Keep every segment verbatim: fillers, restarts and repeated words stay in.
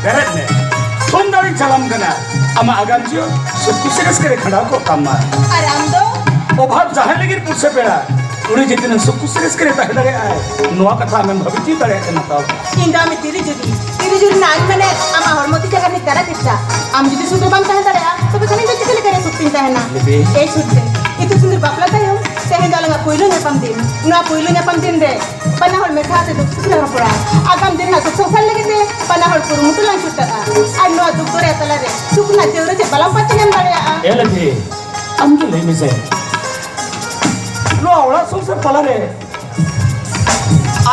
ᱵᱮᱨᱮᱫ ᱢᱮ, ᱛᱷᱩᱢ ᱫᱟᱲᱮᱧ ᱪᱟᱞᱟᱢ ᱠᱟᱱᱟ᱾ ᱟᱢᱟᱜ ᱟᱜᱟᱢ ᱡᱤᱭᱚᱱ ᱥᱩᱠ ᱠᱩᱥᱤ ᱨᱟᱹᱥᱠᱟᱹ ᱨᱮ ᱠᱷᱟᱸᱰᱟᱣ ᱠᱚᱜ ᱛᱟᱢ ᱢᱟ᱾ ᱟᱨ ᱟᱢ ᱫᱚ? ᱚᱵᱷᱟᱵ ᱡᱟᱦᱟᱸᱭ ᱞᱟᱹᱜᱤᱫ ᱯᱩᱲᱥᱮ ᱯᱮᱲᱟ, ᱩᱱᱤ ᱡᱮ ᱛᱤᱱᱟᱹᱜ ᱥᱩᱠ ᱠᱩᱥᱤ ᱨᱟᱹᱥᱠᱟᱹ ᱨᱮ ᱛᱟᱦᱮᱸ ᱫᱟᱲᱮᱭᱟᱜᱼᱟᱭ, ᱱᱚᱣᱟ ᱠᱟᱛᱷᱟ ᱟᱢᱮᱢ ᱵᱷᱟᱵᱤ ᱪᱤᱱᱛᱟᱹ ᱫᱟᱲᱮᱭᱟᱜ ᱠᱟᱱᱟ ᱛᱟᱣ? ᱤᱧ ᱫᱚ ᱟᱢ ᱛᱤᱨᱤ ᱡᱩᱨᱤ, ᱛᱤᱨᱤ ᱡᱩᱨᱤ ᱨᱮᱱᱟᱜ ᱟᱹᱱ ᱢᱮᱱᱮᱫ ᱟᱢᱟᱜ ᱦᱚᱲᱢᱚ ᱛᱤ ᱡᱟᱸᱜᱟ ᱨᱤᱱᱤᱡ ᱛᱟᱨᱟ ᱠᱤᱥᱟ᱾ ᱟᱢ ᱡᱩᱫᱤ ᱥᱩᱠ ᱨᱮ ᱵᱟᱢ ᱛᱟᱦᱮᱸ ᱫᱟᱲᱮᱭᱟᱜᱼᱟ, ᱛᱚᱵᱮ ᱠᱷᱟᱱ ᱤᱧ ᱫᱚ ᱪᱤᱠᱟᱹ ᱞᱮᱠᱟᱨᱮ ᱥᱩᱠ ᱛᱤᱧ ᱛᱟᱦᱮᱱᱟ? ᱞᱤᱯᱤ᱾ ᱮᱭ ᱥᱩᱨᱡᱟᱹ, ᱤᱛᱩᱫ ᱥᱤᱸᱫᱩᱨ ᱵᱟᱯᱞᱟ ᱛᱟᱭᱚᱢ ᱛᱮᱦᱮᱧ ᱫᱚ ᱟᱞᱟᱝᱟᱜ ᱯᱩᱭᱞᱩ ᱧᱟᱯᱟᱢ ᱫᱤᱱ᱾ ᱱᱚᱣᱟ ᱯᱩᱭᱞᱩ ᱧᱟᱯᱟᱢ ᱫᱤᱱ ᱨᱮ ᱵᱟᱱᱟ ᱦᱚᱲ ᱢᱮᱥᱟ ᱟᱛᱮ ᱫᱩᱠ ᱥᱩᱠ ᱞᱟᱝ ᱨᱚᱯᱚᱲᱟ᱾ ᱟᱜᱟᱢ ᱫᱤᱱ ᱨᱮᱱᱟᱜ ᱥᱩᱠ ᱥᱚᱝᱥᱟᱨ ᱞᱟᱹᱜᱤᱫ ᱛᱮ ᱵᱟᱱᱟ ᱦᱚᱲ ᱠᱩᱨᱩᱢᱩᱴᱩ ᱞᱟᱝ ᱪᱷᱩᱴᱟᱹᱜᱼᱟ᱾ ᱟᱨ ᱱᱚᱣᱟ ᱫᱩᱠ ᱫᱚᱨᱭᱟ ᱛᱟᱞᱟᱨᱮ ᱥᱩᱠ ᱨᱮᱱᱟᱜ ᱪᱟᱹᱣᱨᱟᱹ ᱪᱮᱫ ᱵᱟᱞᱟᱝ ᱯᱟᱸᱪᱮ ᱧᱟᱢ ᱫᱟᱲᱮᱭᱟᱜᱼᱟ? ᱮ ᱞᱤᱯᱤ, ᱟᱢ ᱜᱮ ᱞᱟᱹᱭ ᱢᱮᱥᱮ, ᱱᱚᱣᱟ ᱚᱲᱟᱜ ᱥᱚᱝᱥᱟᱨ ᱛᱟᱞᱟᱨᱮ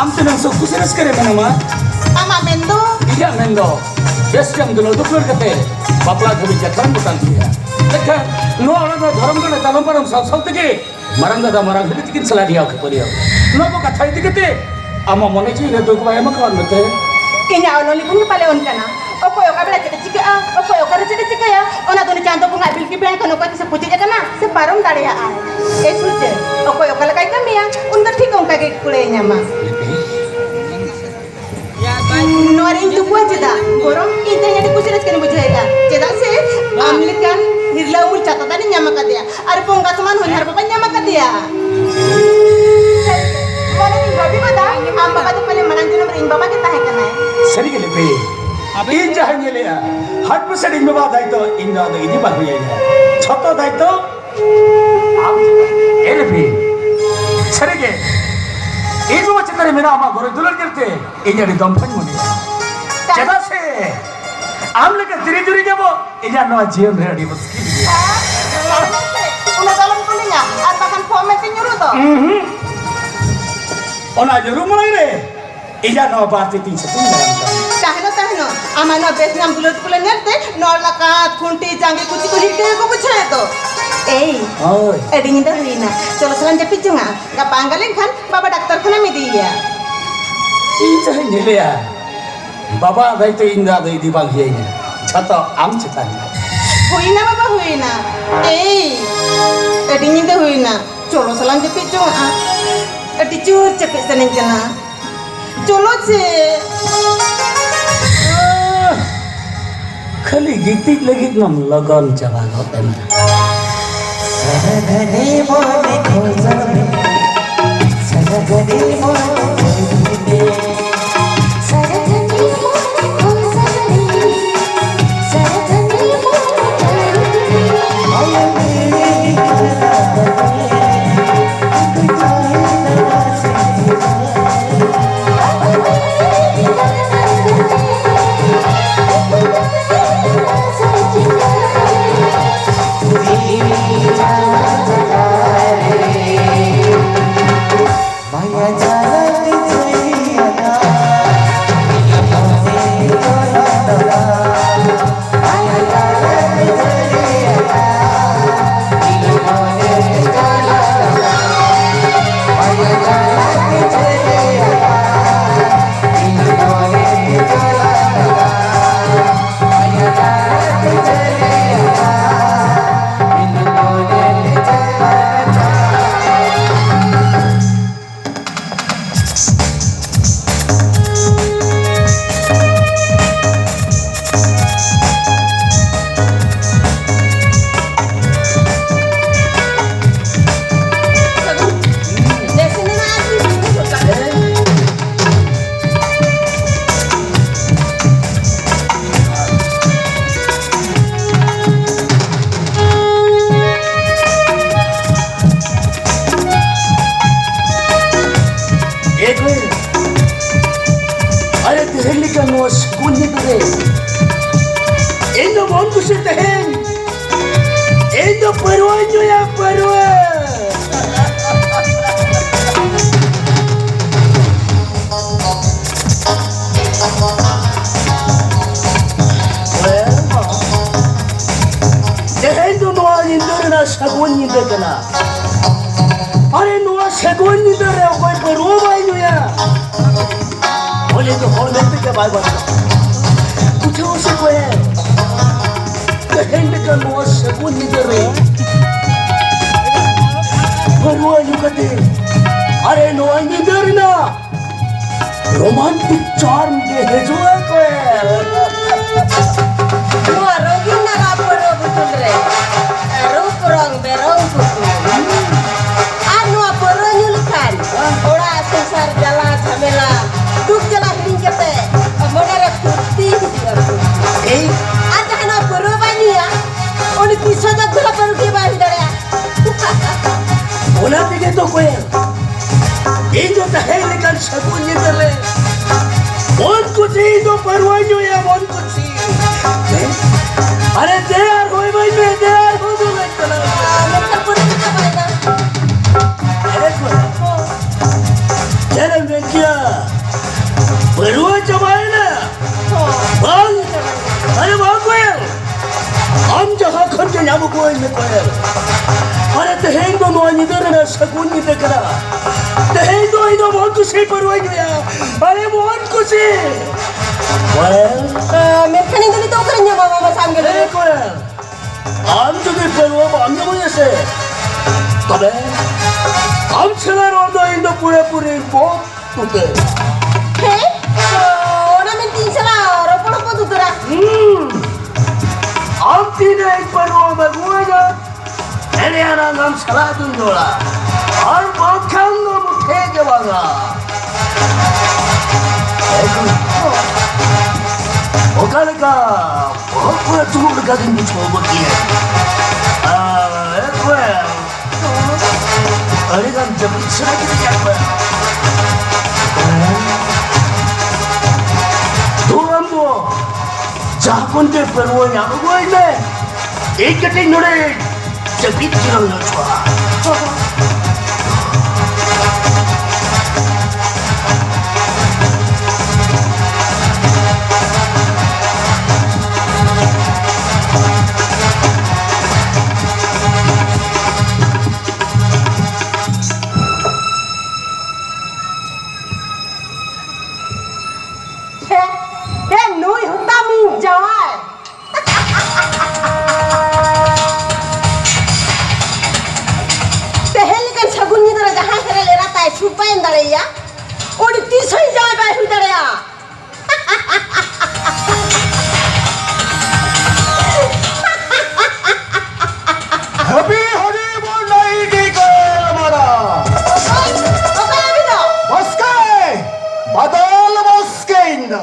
ᱟᱢ ᱛᱤᱱᱟᱹᱜ ᱥᱩᱠ ᱠᱩᱥᱤ ᱨᱟᱹᱥᱠᱟᱹ ᱨᱮ ᱢᱮᱱᱟᱢᱟ? ᱟᱢᱟᱜ ᱢᱮᱱ ᱫᱚ? ᱤᱧᱟᱹᱜ ᱢᱮᱱ ᱫᱚ ᱵᱮᱥ ᱡᱟᱢ ᱫᱩᱞᱟᱹᱲ ᱫᱩᱯᱞᱟᱹᱲ ᱠᱟᱛᱮ ᱵᱟᱯᱞᱟ ᱫᱷᱟᱹᱵᱤᱡ ᱡᱟᱛᱨᱟᱢ ᱜᱚᱴᱟᱝ ᱠᱮᱫᱼᱟ᱾ ᱢᱮᱱᱠᱷᱟᱱ ᱱᱚᱣᱟ ᱚᱲᱟᱜ ᱨᱮ ᱫᱷᱚᱨᱚᱢ ᱜᱟᱲ ᱛᱟᱭᱱᱚᱢ ᱯᱟᱨᱚᱢ ᱥᱟᱶ ᱥᱟᱶ ᱛᱮᱜᱮ ᱢᱟᱨᱟᱝ ᱫᱟᱫᱟ ᱢᱟᱨᱟᱝ ᱦᱤᱞᱤ ᱛᱤᱠᱤᱱ ᱥᱟᱞᱟᱜ ᱨᱮᱭᱟᱜ ᱠᱷᱟᱹᱯᱟᱹᱨᱤᱭᱟᱹᱣ᱾ ᱱᱚᱣᱟ ᱠᱚ ᱠᱟᱛᱷᱟ ᱤᱫᱤ ᱠᱟᱛᱮ ᱟᱢᱟᱜ ᱢᱚᱱᱮ ᱡᱤᱣᱤ ᱨᱮ ᱫᱩᱠ ᱵᱟᱭ ᱮᱢ ᱟᱠᱟᱣᱟᱫ ᱢᱮᱛᱮ? ᱤᱧᱟᱹᱜ ᱚᱱᱚᱞᱤ ᱠᱷᱚᱱ ᱜᱮ ᱯᱟᱞᱮ ᱚᱱᱠᱟᱱᱟ᱾ ᱚᱠᱚᱭ ᱚᱠᱟ ᱵᱮᱲᱟ ᱪᱮᱫ ᱮ ᱪᱤᱠᱟᱹᱜᱼᱟ, ᱚᱠᱚᱭ ᱚᱠᱟᱨᱮ ᱪᱮᱫ ᱮ ᱪᱤᱠᱟᱹᱭᱟ, ᱚᱱᱟ ᱫᱚ ᱩᱱᱤ ᱪᱟᱸᱫᱚ ᱵᱚᱸᱜᱟ ᱵᱤᱞᱠᱤ ᱵᱮᱲᱟ ᱠᱷᱚᱱ ᱚᱠᱚᱭ ᱛᱤᱥᱮ ᱯᱩᱡᱟᱹ ᱟᱠᱟᱱᱟ ᱥᱮ ᱯᱟᱨᱚᱢ ᱫᱟᱲᱮᱭᱟᱜᱼᱟ᱾ ᱮ ᱥᱩᱨᱡᱟᱹ, ᱚᱠᱚᱭ ᱚᱠᱟ ᱞᱮᱠᱟᱭ ᱠᱟᱹᱢᱤᱭᱟ, ᱩᱱᱤ ᱫᱚ ᱴᱷᱤᱠ ᱚᱱᱠᱟ ᱜᱮ ᱠᱩᱲᱟᱹᱭ ᱧᱟᱢᱟ᱾ ᱱᱚᱣᱟ ᱨᱮ ᱤᱧ ᱫᱩᱠᱩᱣᱟ ᱪᱮᱫᱟᱜ? ᱵᱚᱨᱚᱝ ᱤᱧ ᱛᱮᱦᱮᱧ ᱟᱹᱰᱤ ᱠᱩᱥᱤ ᱨᱟᱹᱥᱠᱟᱹᱧ ᱵᱩᱡᱷᱟᱹᱣᱮᱫᱼᱟ᱾ ᱪᱮᱫᱟᱜ ᱥᱮ ᱟᱢ ᱞᱮᱠᱟᱱ ᱦᱤᱨᱞᱟᱹ ᱩᱢᱩᱞ ᱪᱟᱛᱚᱛᱟᱱᱤᱧ ᱧᱟᱢ ᱟᱠᱟᱫᱮᱭᱟ ᱟᱨ ᱵᱚᱸᱜᱟ ᱥᱚᱢᱟᱱ ᱦᱚᱧᱦᱟᱨ ᱵᱟᱵᱟᱧ ᱧᱟᱢ ᱟᱠᱟᱫᱮᱭᱟ᱾ ᱢᱚᱱᱮ ᱨᱤᱧ ᱵᱷᱟᱹᱵᱤ ᱜᱚᱫᱟ, ᱟᱢ ᱵᱟᱵᱟ ᱫᱚ ᱯᱟᱞᱮ ᱢᱟᱲᱟᱝ ᱡᱚᱱᱚᱢ ᱨᱮ ᱤᱧ ᱵᱟᱵᱟ ᱜᱮ ᱛᱟᱦᱮᱸ ᱠᱟᱱᱟᱭ᱾ ᱥᱟᱹᱨᱤ ᱜᱮ ᱞᱤᱯᱤ, ᱤᱧ ᱡᱟᱦᱟᱸᱧ ᱧᱮᱞᱮᱜᱼᱟ, ᱦᱟᱴ ᱯᱮᱥᱮᱫ ᱤᱧ ᱵᱟᱵᱟ ᱫᱟᱭᱤᱛᱛᱚ ᱤᱧ ᱫᱚ ᱟᱫᱚ ᱤᱫᱤ ᱵᱟᱝ ᱦᱩᱭ ᱟᱹᱧᱟ᱾ ᱡᱷᱚᱛᱚ ᱫᱟᱭᱤᱛᱛᱚ ᱟᱢ ᱪᱮᱛᱟᱱ᱾ ᱮ ᱞᱤᱯᱤ, ᱥᱟᱹᱨᱤ ᱜᱮ ᱤᱧ ᱵᱟᱵᱟ ᱪᱮᱛᱟᱱ ᱨᱮ ᱢᱮᱱᱟᱜ ᱟᱢᱟᱜ ᱜᱚᱨᱚᱡᱽ ᱫᱩᱞᱟᱹᱲ ᱧᱮᱞᱛᱮ ᱤᱧ ᱟᱹᱰᱤ ᱫᱚᱢ ᱯᱷᱟᱧ ᱢᱚᱱᱮᱭᱟ᱾ ᱪᱮᱫᱟᱜ ᱥᱮ ᱟᱢ ᱞᱮᱠᱟ ᱛᱤᱨᱤ ᱡᱩᱨᱤ ᱧᱟᱢᱚᱜ ᱤᱧᱟᱹᱜ ᱱᱚᱣᱟ ᱡᱤᱭᱚᱱ ᱨᱮ ᱟᱹᱰᱤ ᱢᱩᱥᱠᱤᱞ ᱜᱮᱭᱟ᱾ ᱚᱱᱟ ᱫᱚ ᱟᱞᱚᱢ ᱠᱩᱞᱤᱧᱟ, ᱟᱨ ᱵᱟᱠᱷᱟᱱ ᱯᱷᱚᱢ ᱢᱮᱱᱛᱮ ᱧᱩᱨᱩ ᱫᱚ᱾ ᱩᱸᱦᱩᱸ᱾ ᱚᱱᱟ ᱧᱩᱨᱩ ᱢᱟᱲᱟᱝ ᱨᱮ ᱤᱧᱟᱹᱜ ᱱᱚᱣᱟ ᱵᱟᱨ ᱛᱤ ᱛᱤᱧ ᱥᱟᱹᱛᱤᱧ ᱫᱟᱨᱟᱢ ᱠᱟᱱᱟ᱾ ᱛᱟᱦᱮᱱᱚᱜ, ᱛᱟᱦᱮᱱᱚᱜ, ᱟᱢᱟᱜ ᱱᱚᱣᱟ ᱵᱮᱥ ᱧᱟᱢ ᱫᱩᱞᱟᱹᱲ ᱫᱩᱯᱞᱟᱹᱲ ᱧᱮᱞᱛᱮ ᱱᱚᱣᱟ ᱨᱮᱱᱟᱜ ᱠᱟᱸᱛ, ᱠᱷᱩᱱᱴᱤ, ᱡᱟᱸᱜᱮ, ᱠᱩᱪᱤ ᱠᱚ ᱦᱤᱨᱠᱟᱹ ᱜᱮᱠᱚ ᱵᱩᱡᱷᱟᱹᱣᱮᱫ ᱫᱚ᱾ ᱮᱭ, ᱦᱳᱭ᱾ ᱟᱹᱰᱤ ᱧᱤᱫᱟᱹ ᱦᱩᱭᱮᱱᱟ, ᱪᱚᱞᱚ ᱥᱟᱞᱟᱝ ᱡᱟᱹᱯᱤᱫ ᱡᱚᱝᱟ᱾ ᱜᱟᱯᱟ ᱟᱸᱜᱟ ᱞᱮᱱᱠᱷᱟᱱ ᱵᱟᱵᱟ ᱰᱟᱠᱛᱚᱨ ᱠᱷᱟᱱᱟᱢ ᱤᱫᱤᱭᱮᱭᱟ᱾ ᱤᱧ ᱡᱟᱦᱟᱸᱧ ᱧᱮᱞᱮᱭᱟ, ᱵᱟᱵᱟ ᱫᱟᱭᱤᱛᱛᱚ ᱤᱧ ᱫᱚ ᱟᱫᱚ ᱤᱫᱤ ᱵᱟᱝ ᱦᱩᱭᱟᱹᱧᱟ, ᱡᱷᱚᱛᱚ ᱟᱢ ᱪᱮᱛᱟᱱ ᱨᱮ᱾ ᱦᱩᱭᱱᱟ ᱵᱟᱵᱟ, ᱦᱩᱭᱱᱟ᱾ ᱮᱭ, ᱟᱹᱰᱤ ᱧᱤᱫᱟᱹ ᱦᱩᱭᱱᱟ, ᱪᱚᱞᱚ ᱥᱟᱞᱟᱝ ᱡᱟᱹᱯᱤᱫ ᱡᱚᱝᱟᱜᱼᱟ᱾ ᱟᱹᱰᱤ ᱡᱳᱨ ᱡᱟᱹᱯᱤᱫ ᱥᱟᱱᱟᱧ ᱠᱟᱱᱟ, ᱪᱚᱞᱚ ᱪᱮ᱾ ᱠᱷᱟᱹᱞᱤ ᱜᱤᱛᱤᱡ ᱞᱟᱹᱜᱤᱫ ᱢᱟᱢ ᱞᱚᱜᱚᱱ ᱪᱟᱵᱟ ᱜᱚᱫ ᱮᱱᱟ᱾ ᱥᱟᱨᱟ ᱜᱷᱟᱹᱲᱤ ᱢᱚᱱᱮ ᱠᱷᱚᱡᱚᱜ ᱢᱮ, ᱥᱟᱨᱟ ᱜᱷᱟᱹᱲᱤ ᱢᱚᱱᱮ ᱠᱷᱚᱡᱚᱜ ᱢᱮ᱾ ᱮ ᱜᱳᱭ, ᱟᱨᱮ ᱛᱮᱦᱮᱧ ᱞᱮᱠᱟ ᱱᱚᱣᱟ ᱥᱟᱹᱜᱩᱱ ᱧᱤᱫᱟᱹ ᱨᱮ ᱤᱧ ᱫᱚ ᱵᱚᱱ ᱠᱩᱥᱤ ᱛᱮᱦᱮᱧ ᱤᱧ ᱫᱚ ᱯᱟᱹᱨᱣᱟᱹᱧ ᱧᱩᱭᱟ, ᱯᱟᱹᱨᱣᱟᱹ᱾ ᱛᱮᱦᱮᱧ ᱫᱚ ᱱᱚᱣᱟ ᱧᱤᱫᱟᱹ ᱨᱮᱱᱟᱜ ᱥᱟᱹᱜᱩᱱ ᱧᱤᱫᱟᱹ ᱠᱟᱱᱟ᱾ ᱟᱨᱮ, ᱱᱚᱣᱟ ᱥᱟᱹᱜᱩᱱ ᱧᱤᱫᱟᱹ ᱨᱮ ᱚᱠᱚᱭ ᱯᱟᱹᱨᱣᱟᱹ ᱵᱟᱭ ᱧᱩᱭᱟ, ᱩᱱᱤ ᱫᱚ ᱦᱚᱲ ᱢᱮᱱᱛᱮ ᱜᱮ ᱵᱟᱭ ᱵᱟᱧᱪᱟᱜᱼᱟ᱾ ᱵᱩᱡᱷᱟᱹᱣ ᱥᱮ ᱠᱚᱭᱮ, ᱛᱮᱦᱮᱧ ᱞᱮᱠᱟ ᱱᱚᱣᱟ ᱥᱟᱹᱜᱩᱱ ᱧᱤᱫᱟᱹ ᱨᱮ ᱯᱟᱹᱨᱣᱟᱹ ᱧᱩ ᱠᱟᱛᱮ, ᱟᱨᱮ, ᱱᱚᱣᱟ ᱧᱤᱫᱟᱹ ᱨᱮᱱᱟᱜ romantic charm ᱜᱮ ᱦᱤᱡᱩᱜᱼᱟ ᱠᱚᱭᱮ᱾ ᱥᱟᱹᱜᱩᱱ ᱧᱤᱫᱟᱹ ᱞᱮ᱾ ᱢᱚᱱ ᱠᱩᱥᱤ ᱫᱚ ᱯᱟᱹᱨᱣᱟᱹ ᱧᱩᱭᱟ, ᱢᱚᱱ ᱠᱩᱥᱤ᱾ ᱟᱨᱮ ᱫᱮ ᱟᱨ ᱦᱚᱭ ᱵᱟᱹᱧ ᱢᱮ, ᱫᱮ ᱟᱨ ᱦᱚᱭ ᱫᱚ ᱞᱟᱹᱭ ᱠᱟᱱᱟ᱾ ᱢᱮᱱᱠᱷᱟᱱ ᱯᱟᱹᱨᱣᱟᱹ ᱫᱚ ᱪᱟᱵᱟᱭᱮᱱᱟ᱾ ᱟᱨᱮ ᱠᱚ᱾ ᱪᱮᱫ ᱮᱢ ᱢᱮᱱ ᱠᱮᱭᱟ? ᱯᱟᱹᱨᱣᱟᱹ ᱪᱟᱵᱟᱭᱮᱱᱟ? ᱦᱚᱸ᱾ ᱵᱟᱝ᱾ ᱟᱨᱮ ᱵᱟᱝ ᱠᱚᱭᱮᱞ᱾ ᱟᱢ ᱡᱟᱦᱟᱸ ᱠᱷᱚᱱ ᱜᱮ ᱧᱟᱢ ᱟᱹᱜᱩᱣᱟᱹᱧ ᱢᱮ ᱠᱚᱭᱮᱞ᱾ ᱟᱨᱮ ᱛᱮᱦᱮᱧ ᱫᱚ ᱱᱚᱣᱟ ᱧᱤᱫᱟᱹ ᱨᱮᱱᱟᱜ ᱥᱟᱹᱜᱩᱱ ᱧᱤᱫᱟᱹ ᱠᱟᱱᱟ᱾ ᱛᱮᱦᱮᱧ ᱫᱚ ᱤᱧ ᱫᱚ ᱢᱚᱱ ᱠᱩᱥᱤ ᱯᱟᱹᱨᱣᱟᱹᱧ ᱧᱩᱭᱟ᱾ ᱟᱨᱮ ᱢᱚᱱ ᱠᱩᱥᱤ᱾ ᱠᱚᱭᱮᱞ᱾ ᱟ, ᱢᱮᱱᱠᱷᱟᱱ ᱤᱧ ᱫᱚ ᱱᱤᱛᱚᱜ ᱚᱠᱟᱨᱮᱧ ᱧᱟᱢᱟ ᱢᱟᱢᱟ ᱥᱟᱢ ᱜᱮᱰᱮ? ᱦᱮᱸ ᱠᱚᱭᱮᱞ᱾ ᱟᱢ ᱡᱩᱫᱤ ᱯᱟᱹᱨᱣᱟᱹ ᱵᱟᱢ ᱧᱩᱭᱟ ᱥᱮ, ᱛᱚᱵᱮ ᱟᱢ ᱥᱟᱞᱟᱜ ᱨᱚᱲ ᱫᱚ ᱤᱧ ᱫᱚ ᱯᱩᱨᱟᱹ ᱯᱩᱨᱤ ᱵᱚᱱᱫ ᱩᱛᱟᱹᱨ᱾ ᱦᱮᱸ? ᱚ, ᱚᱱᱟ ᱢᱮᱱᱛᱮ ᱤᱧ ᱥᱟᱞᱟᱜ ᱨᱚᱯᱚᱲ ᱦᱚᱸ ᱵᱚᱱᱫ ᱩᱛᱟᱹᱨᱟ? ᱦᱩᱸ᱾ ᱟᱢ ᱛᱤᱱᱟᱹᱜ ᱤᱧ ᱯᱟᱹᱨᱣᱟᱹᱢ ᱟᱹᱜᱩᱣᱟᱹᱧᱟ, ᱮᱱᱮ ᱟᱱᱟᱝ ᱟᱢ ᱥᱟᱞᱟᱜ ᱫᱩᱧ ᱨᱚᱲᱟ᱾ ᱟᱨ ᱵᱟᱝᱠᱷᱟᱱ ᱫᱚ ᱢᱩᱴᱷᱮ ᱜᱮ ᱵᱟᱝᱟ᱾ ᱚᱠᱟ ᱞᱮᱠᱟ? ᱵᱚᱦᱚᱜ ᱠᱚ ᱟᱹᱪᱩᱨᱚᱜ ᱞᱮᱠᱟ ᱜᱤᱧ ᱵᱩᱡᱷᱟᱹᱣ ᱜᱚᱫ ᱠᱮᱫᱟ᱾ ᱟᱨ ᱮᱠᱵᱟᱨ ᱟᱹᱰᱤ ᱜᱟᱱ ᱡᱟᱹᱯᱤᱫ ᱥᱟᱱᱟ ᱠᱤᱫᱤᱧᱟ ᱮᱠᱵᱟᱨ᱾ ᱫᱩ ᱟᱢ ᱫᱚ ᱡᱟᱦᱟᱸ ᱠᱷᱚᱱ ᱜᱮ ᱯᱟᱹᱨᱣᱟᱹ ᱧᱟᱢ ᱟᱹᱜᱩ ᱟᱹᱧ ᱢᱮ, ᱤᱧ ᱠᱟᱹᱴᱤᱡ ᱱᱚᱰᱮ ᱡᱟᱹᱯᱤᱫ ᱡᱤᱨᱟᱹᱣ ᱧᱚᱜ ᱦᱚᱪᱚᱣᱟᱜᱼᱟ᱾ ᱦᱮᱸ, ᱦᱮᱸ, ᱱᱩᱭ ᱦᱚᱛᱟᱢ ᱤᱧ ᱡᱟᱶᱟᱭ᱾ ᱛᱮᱦᱮᱧ ᱞᱮᱠᱟᱱ ᱥᱟᱹᱜᱩᱱ ᱧᱤᱫᱟᱹ ᱨᱮ ᱡᱟᱦᱟᱸᱭ ᱦᱮᱨᱮᱞ ᱮᱨᱟ ᱛᱟᱭ ᱥᱩᱠ ᱵᱟᱭ ᱮᱢ ᱫᱟᱲᱮᱭᱟᱭᱟ, ᱩᱱᱤ ᱛᱤᱥ ᱦᱚᱸ ᱤᱧ ᱡᱟᱶᱟᱭ ᱵᱟᱭ ᱦᱩᱭ ᱫᱟᱲᱮᱭᱟᱜᱼᱟ᱾ ᱦᱟᱹᱵᱤ ᱦᱟᱹᱵᱤ ᱵᱚᱱ ᱱᱟᱭᱤᱴᱤ ᱠᱚ ᱢᱟᱨᱟ᱾ ᱚᱠᱚᱭ? ᱚᱠᱚᱭ ᱟᱹᱵᱤᱱ ᱫᱚ? ᱵᱟᱥᱠᱮ! ᱵᱟᱫᱚᱞ ᱵᱟᱥᱠᱮ ᱤᱧ ᱫᱚ᱾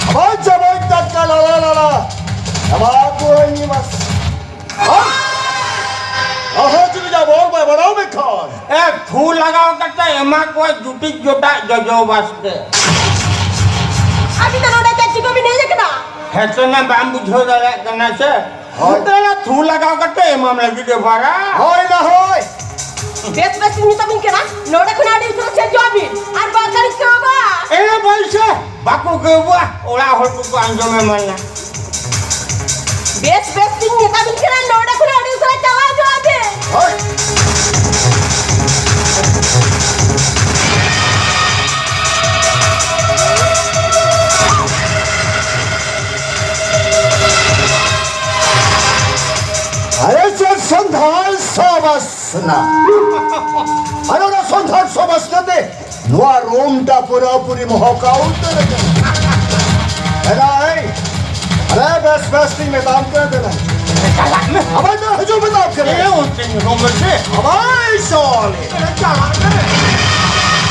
ᱟᱵᱟᱡ ᱟᱵᱟᱡ ᱴᱟᱴᱠᱟ ᱞᱟᱞᱟ ᱞᱟᱞᱟ᱾ ᱟᱵᱟᱡ ᱠᱚ ᱤᱧ ᱵᱟᱥ᱾ ᱦᱟ? ᱟᱦᱟ ᱪᱩᱞᱤ ᱡᱟ ᱚᱞ ᱵᱟᱭ ᱵᱟᱲᱟᱣ ᱢᱮ ᱠᱷᱟᱱ᱾ ᱮ, ᱛᱷᱩ ᱞᱟᱜᱟᱣ ᱠᱟᱛᱮ ᱮᱢᱟ ᱠᱚᱣᱟ ᱡᱩᱴᱤᱡ ᱡᱚᱴᱟᱜ ᱡᱚᱡᱚ ᱵᱟᱥᱠᱮ᱾ ᱟᱹᱵᱤᱱ ᱫᱚ ᱱᱚᱰᱮ ᱪᱮᱫ ᱪᱤᱠᱟᱹ ᱵᱤᱱ ᱦᱮᱡ ᱟᱠᱟᱱᱟ? ᱦᱮᱸ, ᱛᱚ ᱱᱟ ᱵᱟᱢ ᱵᱩᱡᱷᱟᱹᱣ ᱫᱟᱲᱮᱭᱟᱜ ᱠᱟᱱᱟ ᱥᱮ? ᱦᱳᱭ᱾ ᱛᱚ ᱱᱟ ᱛᱷᱩ ᱞᱟᱜᱟᱣ ᱠᱟᱛᱮ ᱮᱢᱟᱢ ᱞᱟᱹᱜᱤᱫ ᱮ ᱵᱷᱟᱲᱟ᱾ ᱦᱳᱭ ᱱᱟ ᱦᱳᱭ᱾ ᱵᱮᱥ ᱵᱮᱥ ᱤᱧ ᱢᱮᱛᱟ ᱵᱤᱱ ᱠᱟᱱᱟ, ᱱᱚᱰᱮ ᱠᱷᱚᱱ ᱟᱹᱰᱤ ᱩᱥᱟᱹᱨᱟ ᱥᱮᱱ ᱪᱚᱣᱟᱜ ᱵᱤᱱ, ᱟᱨ ᱵᱟᱝᱠᱷᱟᱱ ᱤᱧ ᱠᱚ ᱵᱟᱵᱟ᱾ ᱮ ᱵᱟᱹᱭᱥᱟᱹ, ᱵᱟᱠᱚ ᱜᱟᱹᱣᱟ, ᱚᱲᱟᱜ ᱦᱚᱲ ᱠᱚᱠᱚ ᱟᱸᱡᱚᱢ ᱮᱢᱟᱱᱟ᱾ ᱵᱮᱥ ᱵᱮᱥ ᱤᱧ ᱢᱮᱛᱟ ᱵᱤᱱ ᱠᱟᱱᱟ, ᱱᱚᱰᱮ ᱠᱷᱚᱱ ᱟᱹᱰᱤ ᱩᱥᱟᱹᱨᱟ ᱪᱟᱞᱟᱣ ᱪᱚᱣᱟᱜ ᱵᱤᱱ᱾ ᱦᱳᱭ᱾ ᱟᱨᱮ ᱪᱮᱫ ᱥᱚᱱᱫᱷᱟᱱ ᱥᱚᱵᱟᱥᱱᱟ! ᱟᱨᱮ ᱚᱱᱟ ᱥᱚᱱᱫᱷᱟᱱ ᱥᱚᱵᱟᱥᱱᱟ ᱛᱮ ᱱᱚᱣᱟ ᱨᱩᱢ ᱴᱟ ᱯᱩᱨᱟᱹᱯᱩᱨᱤ ᱢᱚᱦᱚᱠᱟᱣ ᱩᱛᱟᱹᱨ ᱟᱠᱟᱱᱟ᱾ ᱮᱱᱟᱭ, ᱟᱨᱮ ᱵᱮᱥ ᱵᱮᱥ ᱛᱤᱧ ᱢᱮᱛᱟᱢ ᱠᱟᱱᱟ ᱫᱮᱞᱟ᱾ ᱪᱟᱞᱟᱜ ᱢᱮ᱾ ᱟᱵᱟᱨ ᱫᱚ ᱦᱤᱡᱩᱜ ᱢᱮᱛᱟᱢ ᱠᱟᱱᱟ᱾ ᱮ, ᱚᱱᱛᱮᱧ ᱨᱩᱢ ᱨᱮ᱾ ᱟᱵᱟᱨ ᱥᱚᱞᱮ᱾ ᱪᱟᱞᱟᱜ ᱢᱮ᱾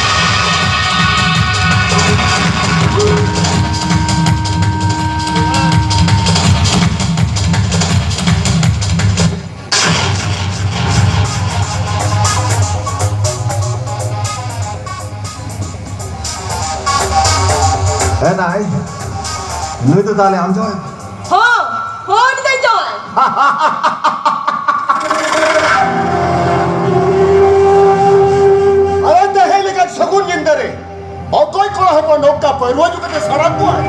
ᱦᱮᱸ ᱱᱟᱭ, ᱱᱩᱭ ᱫᱚ ᱛᱟᱦᱞᱮ ᱟᱢ ᱡᱚᱭ? ᱦᱚᱸ, ᱦᱚᱸ, ᱩᱱᱤ ᱫᱚ ᱡᱚᱭ᱾ ᱟᱨᱮ ᱛᱮᱦᱮᱧ ᱞᱮᱠᱟᱱ ᱥᱟᱹᱜᱩᱱ ᱧᱤᱫᱟᱹ ᱨᱮ ᱚᱠᱚᱭ ᱠᱚᱲᱟ ᱦᱚᱯᱚᱱ ᱱᱚᱝᱠᱟ ᱯᱟᱹᱨᱣᱟᱹ ᱧᱩ ᱠᱟᱛᱮ ᱥᱟᱲᱟᱝ ᱠᱚᱣᱟᱭ?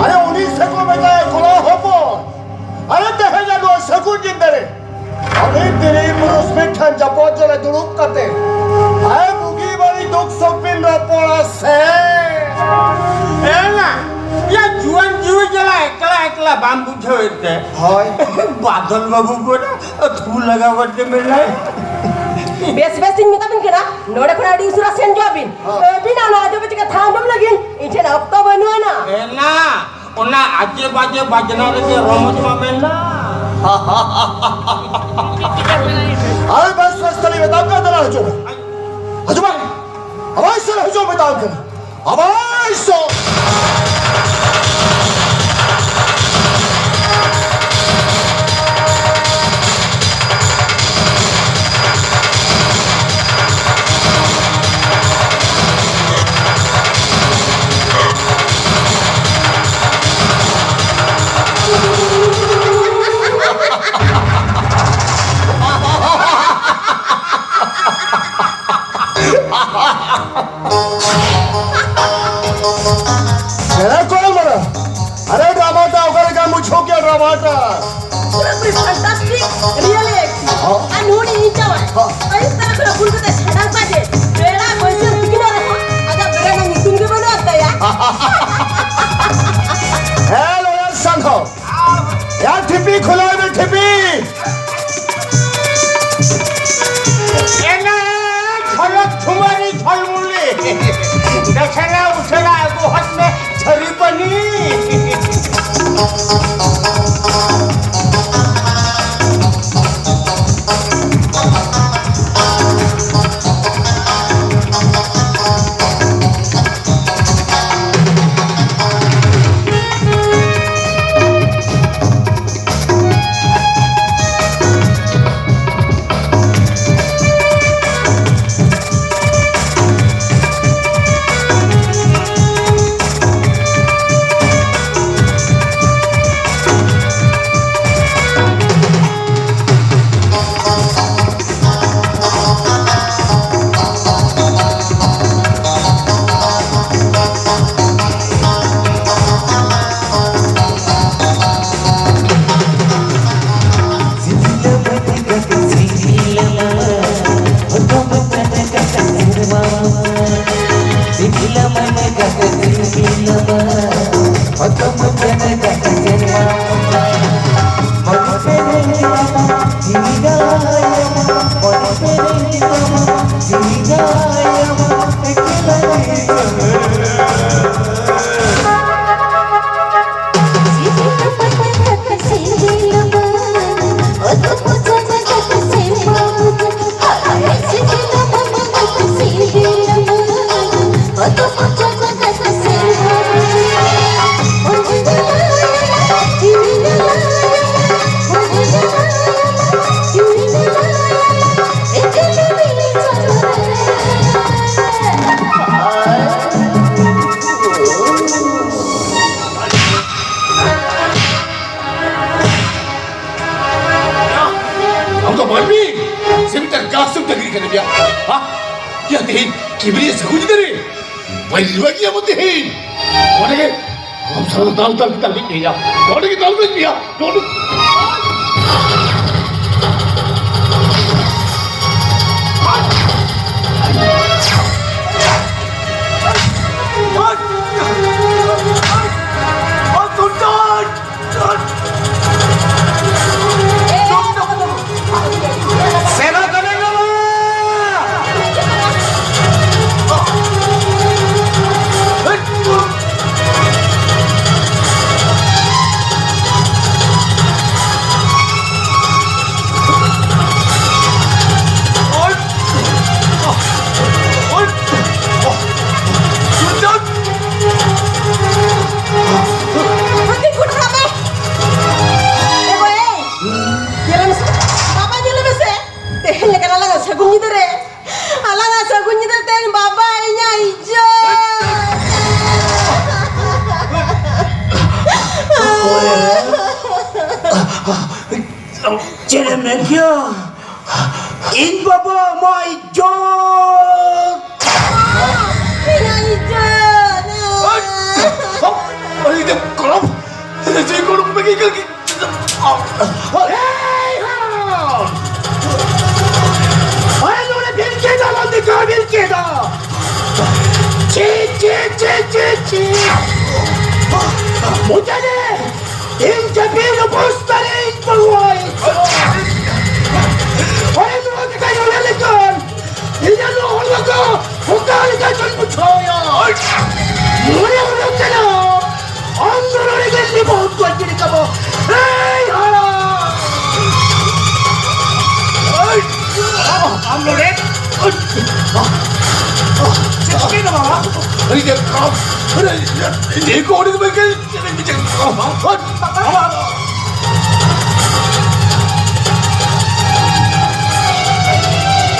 ᱟᱨᱮ ᱩᱱᱤ ᱥᱮ ᱠᱚ ᱢᱮᱛᱟᱭᱟ ᱠᱚᱲᱟ ᱦᱚᱯᱚᱱ᱾ ᱟᱨᱮ ᱛᱮᱦᱮᱧ ᱱᱚᱣᱟ ᱥᱟᱹᱜᱩᱱ ᱧᱤᱫᱟᱹ ᱨᱮ ᱟᱹᱵᱤᱱ ᱛᱤᱨᱤ ᱯᱩᱨᱩᱥ ᱢᱤᱫ ᱴᱷᱮᱱ ᱡᱟᱯᱚᱜ ᱡᱚᱲᱮ ᱫᱩᱲᱩᱵ ᱠᱟᱛᱮ ᱟᱭ ᱵᱩᱜᱤ ᱵᱟᱹᱲᱤᱡ ᱫᱩᱠ ᱥᱩᱠ ᱵᱤᱱ ᱨᱚᱯᱚᱲᱟ ᱥᱮ? ᱮᱱᱟ, ᱭᱟ ᱡᱩᱣᱟᱹᱱ ᱡᱤᱣᱤ ᱡᱟᱞᱟ ᱮᱠᱞᱟ ᱮᱠᱞᱟ ᱵᱟᱢ ᱵᱩᱡᱷᱟᱹᱣᱮᱫ ᱛᱮ? ᱦᱳᱭ᱾ ᱵᱟᱫᱚᱞ ᱵᱟᱹᱵᱩ ᱜᱚᱰᱟ ᱛᱷᱩ ᱞᱟᱜᱟᱣ ᱠᱟᱛᱮ ᱢᱮᱱᱟᱭ᱾ ᱵᱮᱥ ᱵᱮᱥ ᱤᱧ ᱢᱮᱛᱟ ᱵᱤᱱ ᱠᱟᱱᱟ, ᱱᱚᱰᱮ ᱠᱷᱚᱱ ᱟᱹᱰᱤ ᱩᱥᱟᱹᱨᱟ ᱥᱮᱱ ᱪᱚᱣᱟᱜ ᱵᱤᱱ᱾ ᱦᱚᱸ᱾ ᱟᱹᱵᱤᱱᱟᱜ ᱱᱚᱣᱟ ᱟᱡᱚᱵ ᱪᱤᱠᱟᱹ ᱛᱷᱟᱢ ᱞᱟᱹᱜᱤᱫ ᱤᱧ ᱴᱷᱮᱱ ᱚᱠᱛᱚ ᱵᱟᱹᱱᱩᱜ ᱟᱱᱟ᱾ ᱮᱱᱟ, ᱚᱱᱟ ᱟᱡᱮ ᱵᱟᱡᱮ ᱵᱟᱡᱽᱱᱟ ᱨᱮᱜᱮ ᱨᱚᱢᱚᱡᱽ ᱢᱟ ᱢᱮᱱᱟᱜ᱾ ᱟᱨᱮ ᱵᱮᱥ ᱵᱮᱥ ᱛᱟᱞᱤ ᱢᱮᱛᱟᱢ ᱠᱟᱱᱟ, ᱫᱮᱞᱟ ᱦᱤᱡᱩᱜ ᱢᱮ᱾ ᱦᱤᱡᱩᱜ ᱢᱮ᱾ ᱟᱵᱟᱨ ᱥᱮ ᱦᱤᱡᱩᱜ ᱢᱮᱛᱟᱢ ᱠᱟᱱᱟ᱾ ᱟᱵᱟᱨ ᱥᱮ᱾ ᱮ, ᱚᱠᱚᱭ ᱢᱟᱱᱟ? ᱟᱨᱮ, ᱰᱨᱟᱢᱟ ᱴᱟ ᱚᱠᱟ ᱞᱮᱠᱟ ᱢᱩᱪᱷᱟᱹᱣ ᱠᱮᱫ ᱰᱨᱟᱢᱟ ᱴᱟ? ᱯᱩᱨᱟᱹᱯᱩᱨᱤ fantastic, real acting᱾ ᱦᱚᱸ᱾ ᱟᱨ ᱱᱩᱭ ᱤᱧ ᱡᱟᱶᱟᱭ, ᱦᱚᱸ᱾ ᱟᱹᱭᱩᱵ ᱛᱟᱨᱟ ᱠᱷᱚᱱᱟᱜ ᱵᱷᱩᱞ ᱠᱟᱛᱮ ᱪᱷᱟᱰᱟᱣ ᱠᱟᱛᱮ, ᱵᱮᱲᱟ ᱵᱟᱹᱭᱥᱟᱹᱣ ᱛᱤᱠᱤᱱᱚᱜ ᱨᱮᱦᱚᱸ ᱟᱡᱟᱜ ᱵᱮᱨᱮᱱ ᱨᱮᱱᱟᱜ ᱧᱩᱛᱩᱢ ᱜᱮ ᱵᱟᱹᱱᱩᱜ ᱟᱱ ᱛᱟᱭᱟ᱾ ᱦᱮᱸ, ᱞᱚᱭᱟᱞ ᱥᱟᱱᱛᱷᱚ᱾ ᱭᱟ, ᱴᱷᱤᱯᱤ ᱠᱷᱩᱞᱟᱹᱣ ᱢᱮ, ᱴᱷᱤᱯᱤ᱾ ᱮᱱᱟ ᱡᱷᱚᱞᱚᱠ ᱡᱷᱩᱢᱟᱨᱤ ᱡᱷᱚᱞᱢᱩᱞᱤ᱾ ᱫᱮᱥᱮᱞᱟ ᱩᱥᱮᱞᱟ ᱟᱹᱜᱩ ᱦᱚᱫ ᱢᱮ, ᱡᱷᱟᱹᱨᱤ ᱯᱟᱹᱱᱤ᱾ ᱟᱢ ᱫᱚ ᱢᱟᱹᱱᱢᱤ ᱥᱮ ᱢᱤᱫᱴᱟᱝ ᱜᱷᱟᱥ ᱰᱟᱹᱝᱨᱤ ᱠᱟᱱᱟᱢ ᱭᱟ? ᱦᱟ? ᱭᱟ ᱛᱮᱦᱮᱧ ᱠᱤᱵᱨᱤᱭᱟᱹ ᱥᱟᱹᱜᱩᱱ ᱧᱤᱫᱟᱹ ᱨᱮ ᱵᱟᱹᱧ ᱵᱟᱹᱜᱤᱭᱟ ᱢᱚ ᱛᱮᱦᱮᱧ᱾ ᱚᱸᱰᱮ ᱜᱮ ᱟᱢ ᱥᱟᱶ ᱫᱟᱞ ᱫᱟᱞ ᱛᱟᱞ ᱤᱧ ᱯᱮᱭᱟ᱾ ᱚᱸᱰᱮ ᱜᱮ ᱫᱟᱞ ᱫᱟᱞ ᱯᱮᱭᱟ᱾ ᱱᱚᱰᱮ ᱦᱟᱹᱛᱤ ᱠᱩᱴ ᱨᱟᱢᱮ᱾ ᱮ ᱜᱚᱭ, ᱧᱮᱞ ᱢᱮᱥᱮ, ᱵᱟᱵᱟ ᱧᱮᱞ ᱢᱮᱥᱮ, ᱛᱮᱦᱮᱧ ᱞᱮᱠᱟᱱ ᱟᱞᱟᱝᱟᱜ ᱥᱟᱹᱜᱩᱱ ᱧᱤᱫᱟᱹ ᱨᱮ ᱟᱞᱟᱝᱟᱜ ᱥᱟᱹᱜᱩᱱ ᱧᱤᱫᱟᱹ ᱛᱮ ᱵᱟᱵᱟ ᱤᱧᱟᱜ ᱤᱡᱽᱡᱚᱛ᱾ ᱪᱮᱫ ᱮᱢ ᱢᱮᱱ ᱠᱮᱭᱟ? ᱤᱧ ᱵᱟᱵᱟ ᱟᱢᱟᱜ ᱤᱡᱽᱡᱚᱛ᱾ ᱤᱧᱟᱜ ᱤᱡᱽᱡᱚᱛ᱾ ᱟᱹᱰᱤ ᱫᱮᱢ ᱠᱚᱲᱟ᱾ ᱡᱮ ᱠᱚᱲᱟ ᱵᱮᱜᱤ ᱠᱟᱹᱜᱤ᱾ ᱮᱭ ᱦᱟᱲᱟᱢ! ᱟᱨ ᱱᱚᱰᱮ ᱵᱤᱞᱠᱮᱫᱟ, ᱵᱟᱝ ᱫᱤᱠᱟ ᱵᱤᱞᱠᱮᱫᱟ᱾ ᱪᱤ, ᱪᱤ, ᱪᱤ, ᱪᱤ, ᱪᱤ᱾ ᱢᱩᱪᱟᱹᱫ ᱨᱮ ᱤᱧ ᱡᱟᱹᱯᱤᱫ ᱚᱵᱚᱥᱛᱟ ᱨᱮ ᱤᱧ ᱵᱟᱹᱦᱩᱣᱟᱭ᱾ ᱚᱱᱮ ᱱᱚᱣᱟ ᱠᱟᱛᱷᱟᱧ ᱨᱚᱲ ᱞᱮᱠᱷᱟᱱ ᱤᱧᱟᱹᱜ ᱱᱚᱣᱟ ᱦᱚᱲᱢᱚ ᱠᱚ ᱚᱠᱟ ᱞᱮᱠᱟ ᱪᱚᱧ ᱵᱩᱡᱷᱟᱹᱣᱮᱭᱟ᱾ ᱢᱚᱱᱮ ᱦᱩᱭᱩᱜ ᱠᱟᱱᱟ ᱟᱢ ᱫᱚ ᱱᱚᱰᱮ ᱜᱮ ᱞᱤᱵᱚ ᱦᱚᱛᱚ ᱪᱮᱫ ᱞᱮᱠᱟ ᱵᱚ᱾ ᱮᱭ ᱦᱟᱲᱟᱢ! ᱟᱢ ᱱᱚᱰᱮ? ᱪᱮᱫ ᱪᱤᱠᱟᱹᱭᱮᱱᱟ ᱵᱟᱵᱟ? ᱟᱹᱰᱤ ᱡᱳᱨ ᱠᱷᱟᱢ᱾ ᱟᱹᱰᱤ ᱡᱳᱨ ᱠᱷᱟᱢ᱾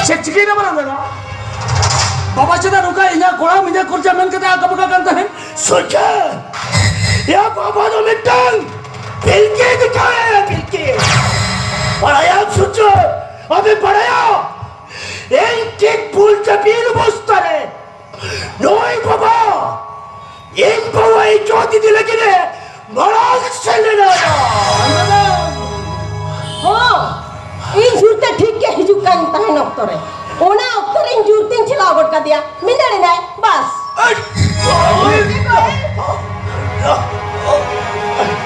ᱪᱮᱫ ᱪᱤᱠᱟᱹᱭᱮᱱᱟ ᱢᱟᱨᱟᱝ ᱫᱟᱫᱟ? ᱵᱟᱵᱟ ᱪᱮᱫᱟᱜ ᱱᱚᱝᱠᱟ ᱤᱧᱟᱹᱜ ᱠᱚᱲᱟ ᱢᱤᱫᱟᱹ ᱠᱚᱨᱡᱟ ᱢᱮᱱ ᱠᱟᱛᱮ ᱟᱠᱟ ᱵᱟᱠᱟ ᱠᱟᱱ ᱛᱟᱦᱮᱸᱱ? ᱥᱚᱡᱟ! ᱭᱟ ᱵᱟᱵᱟ ᱫᱚ ᱢᱤᱫᱴᱟᱝ ᱵᱤᱞᱠᱤ ᱫᱤᱠᱷᱟᱣᱮ, ᱵᱤᱞᱠᱤ! ᱵᱟᱲᱟᱭᱟᱢ ᱥᱚᱡᱟ? ᱟᱢᱮᱢ ᱵᱟᱲᱟᱭᱟ? ᱤᱧ ᱴᱷᱤᱠ ᱵᱩᱞ ᱪᱟᱹᱯᱤ ᱜᱚᱫ ᱠᱟᱫᱮᱭᱟ, ᱢᱤᱱᱟᱹᱲ ᱮᱱᱟᱭ, ᱵᱟᱥ᱾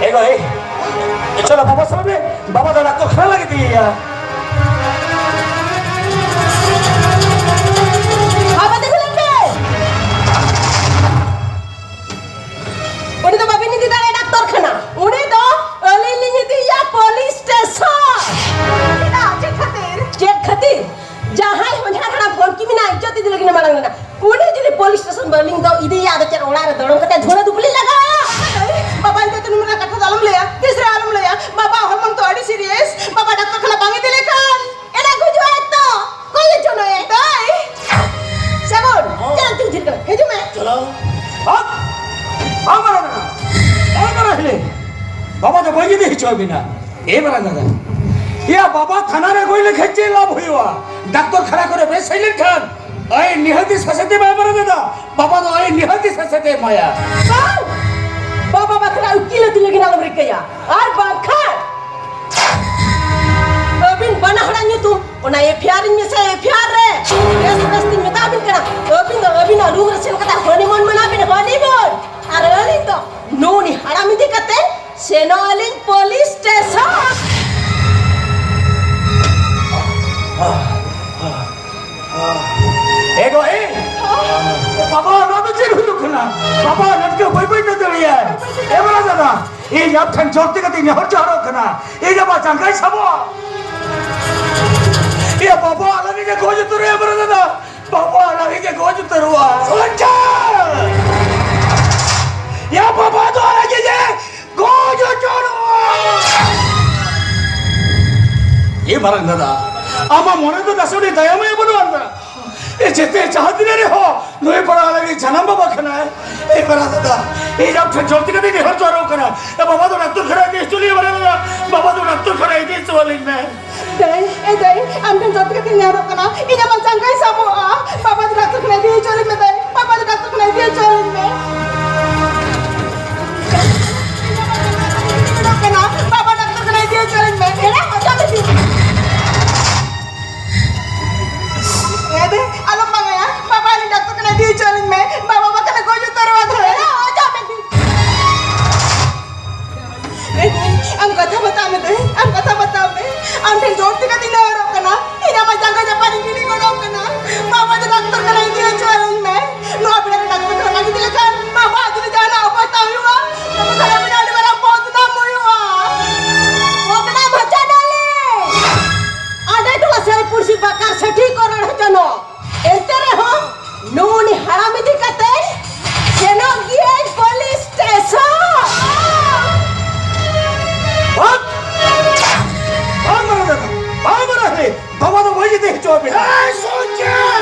ᱮ ᱜᱚ, ᱮ, ᱪᱚᱞᱚ ᱵᱟᱵᱟ ᱥᱟᱵ ᱢᱮ, ᱵᱟᱵᱟ ᱫᱚ ᱰᱟᱠᱛᱚᱨ ᱠᱷᱟᱱᱟ ᱞᱟᱜᱮ ᱤᱫᱤᱭᱮᱭᱟ᱾ ᱵᱟᱵᱟ ᱛᱤᱸᱜᱩ ᱞᱮᱱ ᱯᱮ᱾ ᱩᱱᱤ ᱫᱚ ᱵᱟᱵᱤᱱ ᱤᱫᱤ ᱫᱟᱲᱮᱭᱟᱜᱼᱟ ᱰᱟᱠᱛᱚᱨ ᱠᱷᱟᱱᱟ, ᱩᱱᱤ ᱫᱚ ᱟᱹᱞᱤᱧ ᱞᱤᱧ ᱤᱫᱤᱭᱮᱭᱟ ᱯᱩᱞᱤᱥ ᱥᱴᱮᱥᱚᱱ᱾ ᱪᱮᱫᱟᱜ? ᱪᱮᱫ ᱠᱷᱟᱹᱛᱤᱨ? ᱪᱮᱫ ᱠᱷᱟᱹᱛᱤᱨ? ᱡᱟᱦᱟᱸᱭ ᱦᱚᱧᱦᱟᱨ ᱦᱟᱲᱟᱢ ᱦᱚᱲ ᱠᱤ ᱢᱮᱱᱟ ᱤᱡᱽᱡᱚᱛ ᱤᱫᱤ ᱞᱟᱹᱜᱤᱫ ᱢᱟᱲᱟᱝ ᱞᱮᱱᱟ᱾ ᱩᱱᱤ ᱡᱩᱫᱤ ᱯᱩᱞᱤᱥ ᱥᱴᱮᱥᱚᱱ ᱵᱟᱹᱞᱤᱧ ᱫᱚ ᱤᱫᱤᱭᱟ, ᱟᱫᱚ ᱪᱮᱫ ᱚᱲᱟᱜ ᱨᱮ ᱫᱚᱲᱚᱢ ᱠᱟᱛᱮ ᱫᱷᱩᱲᱟᱹ ᱫᱩᱯᱩᱞᱤ ᱞᱟᱜᱟᱜᱼᱟ? ᱵᱟᱵᱟ, ᱤᱧ ᱫᱚ ᱱᱩᱱᱟᱹᱜ ᱠᱟᱛᱷᱟ ᱫᱚ ᱟᱞᱚᱢ ᱞᱟᱹᱭᱟ, ᱛᱤᱥ ᱨᱮ ᱟᱞᱚᱢ ᱞᱟᱹᱭᱟ᱾ ᱵᱟᱵᱟ ᱦᱚᱲᱢᱚᱱ ᱛᱚ ᱟᱹᱰᱤ ᱥᱤᱨᱤᱭᱟᱥ, ᱵᱟᱵᱟ ᱰᱟᱠᱛᱚᱨ ᱠᱷᱟᱱᱟ ᱵᱟᱝ ᱤᱫᱤ ᱞᱮᱠᱷᱟᱱ ᱮᱱᱟ ᱜᱩᱡᱩᱜ ᱟᱭ ᱛᱚ᱾ ᱠᱚᱭ ᱡᱚᱱᱚ ᱮ ᱫᱟᱭ᱾ ᱥᱟᱹᱜᱩᱱ, ᱦᱚᱸ᱾ ᱪᱟᱞᱟᱜ ᱛᱮ ᱩᱡᱷᱤᱨ ᱠᱟᱱᱟ, ᱦᱤᱡᱩᱜ ᱢᱮ᱾ ᱪᱟᱞᱟᱣ᱾ ᱦᱚᱸ᱾ ᱵᱟᱝ ᱢᱟᱨᱟᱝ ᱫᱟᱫᱟ, ᱵᱟᱝ ᱢᱟᱨᱟᱝ ᱦᱤᱞᱤ, ᱵᱟᱵᱟ ᱫᱚ ᱵᱟᱹᱧ ᱤᱫᱤ ᱦᱚᱪᱚ ᱟᱵᱤᱱᱟ᱾ ᱮ ᱢᱟᱨᱟᱝ ᱫᱟᱫᱟ, ᱮᱭᱟ ᱵᱟᱵᱟ ᱛᱷᱟᱱᱟ ᱨᱮ ᱜᱚᱡ ᱞᱮᱠᱷᱟᱱ ᱪᱮᱫ ᱞᱟᱵᱷ ᱦᱩᱭᱩᱜᱼᱟ? ᱰᱟᱠᱛᱚᱨ ᱠᱷᱟᱱᱟ ᱠᱚᱨᱮ ᱵᱮᱥ ᱦᱮᱡ ᱞᱮᱱᱠᱷᱟᱱ ᱟᱭ ᱱᱤᱦᱟᱹᱛᱤ ᱥᱟᱥᱮᱛ ᱮᱢᱟᱭᱟ ᱢᱟᱨᱟᱝ ᱫᱟᱫᱟ᱾ ᱵᱟᱵᱟ ᱫᱚ ᱟᱭ ᱱᱤᱦᱟᱹᱛᱤ ᱥᱟᱥᱮᱛ ᱮᱢᱟᱭᱟ᱾ ᱵᱟᱝ! ᱵᱟᱵᱟ ᱵᱟᱠᱷᱨᱟ ᱩᱠᱤᱞ ᱟᱹᱛᱤᱧ ᱞᱟᱹᱜᱤᱫ ᱟᱞᱚᱢ ᱨᱤᱠᱟᱹᱭᱟ, ᱟᱨ ᱵᱟᱝᱠᱷᱟᱱ ᱟᱹᱵᱤᱱ ᱵᱟᱱᱟ ᱦᱚᱲᱟᱜ ᱧᱩᱛᱩᱢ ᱚᱱᱟ ᱮᱯᱷ ᱟᱭ ᱟᱨ ᱤᱧ ᱢᱮᱥᱟᱭᱟ, ᱮᱯᱷ ᱟᱭ ᱟᱨ ᱨᱮ᱾ ᱵᱮᱥ ᱵᱮᱥ ᱛᱤᱧ ᱢᱮᱛᱟ ᱵᱤᱱ ᱠᱟᱱᱟ, ᱟᱹᱵᱤᱱ ᱫᱚ ᱟᱹᱵᱤᱱᱟᱜ ᱨᱩᱢ ᱨᱮ ᱥᱮᱱ ᱠᱟᱛᱮ ᱦᱟᱱᱤᱢᱩᱱ ᱢᱟᱱᱟᱣ ᱵᱤᱱ, ᱦᱟᱱᱤᱢᱩᱱ᱾ ᱟᱨ ᱟᱹᱞᱤᱧ ᱫᱚ ᱱᱩᱱᱤ ᱦᱟᱲᱟᱢ ᱤᱫᱤ ᱠᱟᱛᱮ ᱥᱮᱱᱚᱜ ᱟᱹᱞᱤᱧ ᱯᱩᱞᱤᱥ ᱥᱴᱮᱥᱚᱱ᱾ ᱮ ᱜᱚ, ᱮ! ᱵᱟᱵᱟ, ᱱᱚᱣᱟ ᱫᱚ ᱪᱮᱫ ᱦᱩᱭᱩᱜ ᱠᱟᱱᱟ? ᱵᱟᱵᱟ, ᱱᱚᱝᱠᱟ ᱵᱟᱹᱭ ᱵᱟᱹᱭ ᱛᱮ ᱫᱟᱹᱲ ᱮᱭᱟᱭ᱾ ᱮ ᱵᱟᱵᱟ ᱫᱟᱫᱟ, ᱤᱧ ᱟᱢ ᱴᱷᱮᱱ ᱡᱳᱨ ᱛᱮ ᱠᱟᱛᱮ ᱱᱮᱦᱚᱨ ᱡᱚᱦᱟᱨᱚᱜ ᱠᱟᱱᱟ᱾ ᱤᱧ ᱟᱢᱟᱜ ᱡᱟᱸᱜᱟᱧ ᱥᱟᱵᱚᱜᱼᱟ᱾ ᱮ ᱵᱟᱵᱟ, ᱟᱞᱟᱝ ᱜᱮ ᱜᱚᱡ ᱩᱛᱟᱹᱨᱚᱜᱼᱟ, ᱮ ᱵᱟᱵᱟ ᱫᱟᱫᱟ᱾ ᱵᱟᱵᱟ, ᱟᱞᱟᱝ ᱜᱮ ᱜᱚᱡ ᱩᱛᱟᱹᱨᱚᱜᱼᱟ᱾ ᱥᱚᱧᱡᱚᱭ! ᱮ ᱵᱟᱵᱟ ᱫᱚ ᱟᱞᱟᱝ ᱜᱮ ᱜᱚᱡ ᱩᱛᱟᱹᱨᱚᱜᱼᱟ᱾ ᱮ ᱢᱟᱨᱟᱝ ᱫᱟᱫᱟ, ᱟᱢᱟᱜ ᱢᱚᱱᱮ ᱫᱚ ᱱᱟᱥᱮ ᱩᱱᱤ ᱫᱟᱭᱟ ᱢᱟᱭᱟ ᱵᱟᱹᱱᱩᱜ ᱟᱱ ᱫᱟ᱾ ᱮ ᱡᱮᱛᱮ ᱡᱟᱦᱟᱸ ᱛᱤᱱᱟᱹᱜ ᱨᱮᱦᱚᱸ ᱱᱩᱭ ᱯᱟᱲᱟ ᱟᱞᱮ ᱨᱤᱱ ᱡᱟᱱᱟᱢ ᱵᱟᱵᱟ ᱠᱟᱱᱟᱭ᱾ ᱮ ᱯᱟᱲᱟ ᱫᱟᱫᱟ, ᱤᱧ ᱟᱢ ᱴᱷᱮᱱ ᱡᱳᱨ ᱛᱮ ᱠᱟᱛᱮ ᱱᱮᱦᱚᱨ ᱡᱚᱦᱟᱨᱚᱜ ᱠᱟᱱᱟ᱾ ᱮ ᱵᱟᱵᱟ ᱫᱚ ᱰᱟᱠᱛᱚᱨ ᱠᱷᱟᱱᱟ ᱤᱫᱤ ᱦᱚᱪᱚ ᱞᱤᱧ ᱢᱮ ᱫᱟᱫᱟ᱾ ᱵᱟᱵᱟ ᱫᱚ ᱰᱟᱠᱛᱚᱨ ᱠᱷᱟᱱᱟ ᱤᱫᱤ ᱦᱚᱪᱚ ᱟᱹᱞᱤᱧ ᱢᱮ᱾ ᱫᱟᱹᱭ, ᱮ ᱫᱟᱹᱭ, ᱟᱢ ᱴᱷᱮᱱ ᱡᱳᱨ ᱛᱮ ᱠᱟᱛᱮ ᱱᱮᱦᱚᱨᱚᱜ ᱠᱟᱱᱟ᱾ ᱤᱧ ᱟᱢᱟᱜ ᱡᱟᱸᱜᱟᱧ ᱥᱟᱵᱚᱜᱼᱟ᱾ ᱵᱟᱵᱟ ᱫᱚ ᱰᱟᱠᱛᱚᱨ ᱠᱷᱟᱱᱟ ᱤᱫᱤ ᱦᱚᱪᱚ ᱟᱹᱞᱤᱧ ᱢᱮ ᱫᱟᱹᱭ᱾ ᱵᱟᱵᱟ ᱫᱚ ᱰᱟᱠᱛᱚᱨ ᱠᱷᱟᱱᱟ ᱤᱫᱤ ᱦᱚᱪᱚ ᱟᱹᱞᱤᱧ ᱢᱮ᱾ ᱤᱧ ᱟᱢᱟᱜ ᱡᱟᱸᱜᱟᱧ ᱥᱟᱵᱚᱜ ᱠᱟᱱᱟ᱾ ᱵᱟᱵᱟ ᱰᱟᱠᱛᱚᱨ ᱠᱷᱟᱱᱟ ᱤᱫᱤ ᱦᱚᱪᱚ ᱟᱹᱞᱤᱧ ᱢᱮ᱾ ᱮᱲᱟ ᱦᱚᱪᱚ ᱞᱤᱧ ᱢᱮ᱾ ᱮ ᱫᱟᱹᱭ, ᱟᱞᱚᱢ ᱵᱟᱝᱟᱭᱟ᱾ ᱠᱟᱛᱷᱟ ᱵᱟᱛᱟᱣ ᱢᱮ᱾ ᱟᱢ ᱴᱷᱮᱱ ᱡᱳᱨ ᱛᱮ ᱠᱟᱛᱮᱧ ᱱᱮᱦᱚᱨᱚᱜ ᱠᱟᱱᱟ᱾ ᱤᱧ ᱟᱢᱟᱜ ᱡᱟᱸᱜᱟ ᱡᱟᱯᱟᱜ ᱨᱤᱧ ᱜᱤᱰᱤ ᱜᱚᱲᱚᱜ ᱠᱟᱱᱟ᱾ ᱵᱟᱵᱟ ᱫᱚ ᱰᱟᱠᱛᱚᱨ ᱠᱷᱟᱱᱟ ᱤᱫᱤ ᱦᱚᱪᱚ ᱟᱹᱧ ᱢᱮ᱾ ᱱᱚᱣᱟ ᱵᱮᱲᱟ ᱨᱮ ᱰᱟᱠᱛᱚᱨ ᱠᱷᱟᱱᱟ ᱵᱟᱝ ᱤᱫᱤ ᱞᱮᱠᱷᱟᱱ ᱵᱟᱵᱟ ᱡᱩᱫᱤ ᱡᱟᱦᱟᱱᱟᱜ ᱚᱵᱚᱥᱛᱟ ᱦᱩᱭᱩᱜᱼᱟ, ᱛᱚᱵᱮ ᱠᱷᱟᱱ ᱟᱹᱰᱤ ᱢᱟᱨᱟᱝ ᱵᱚᱫᱱᱟᱢ ᱦᱩᱭᱩᱜᱼᱟ᱾ ᱵᱚᱫᱱᱟᱢ ᱦᱚᱪᱚ ᱰᱟᱞᱮ᱾ ᱟᱰᱮ ᱴᱚᱞᱟ ᱥᱟᱹᱨᱤ ᱯᱩᱲᱥᱤ ᱵᱟᱠᱟᱨ ᱥᱮᱴᱷᱤ ᱠᱚ ᱨᱚᱲ ᱦᱚᱪᱚᱱᱚᱜ᱾ ᱮᱱᱛᱮ ᱨᱮᱦᱚᱸ ᱱᱩᱱᱤ ᱦᱟᱲᱟᱢ ᱤᱫᱤ ᱠᱟᱛᱮ ᱥᱮᱱᱚᱜ ᱜᱤᱭᱟᱹᱧ ᱯᱩᱞᱤᱥ ᱥᱴᱮᱥᱚᱱ᱾ ᱵᱟᱝ! ᱵᱟᱝ ᱢᱟᱨᱟ ᱫᱟᱫᱟ, ᱵᱟᱝ ᱢᱟᱨᱟ ᱦᱮ, ᱵᱟᱵᱟ ᱫᱚ ᱵᱟᱹᱧ ᱤᱫᱤ ᱦᱚᱪᱚ ᱟᱵᱤᱱᱟ᱾ ᱮᱭ ᱥᱚᱧᱡᱚᱭ!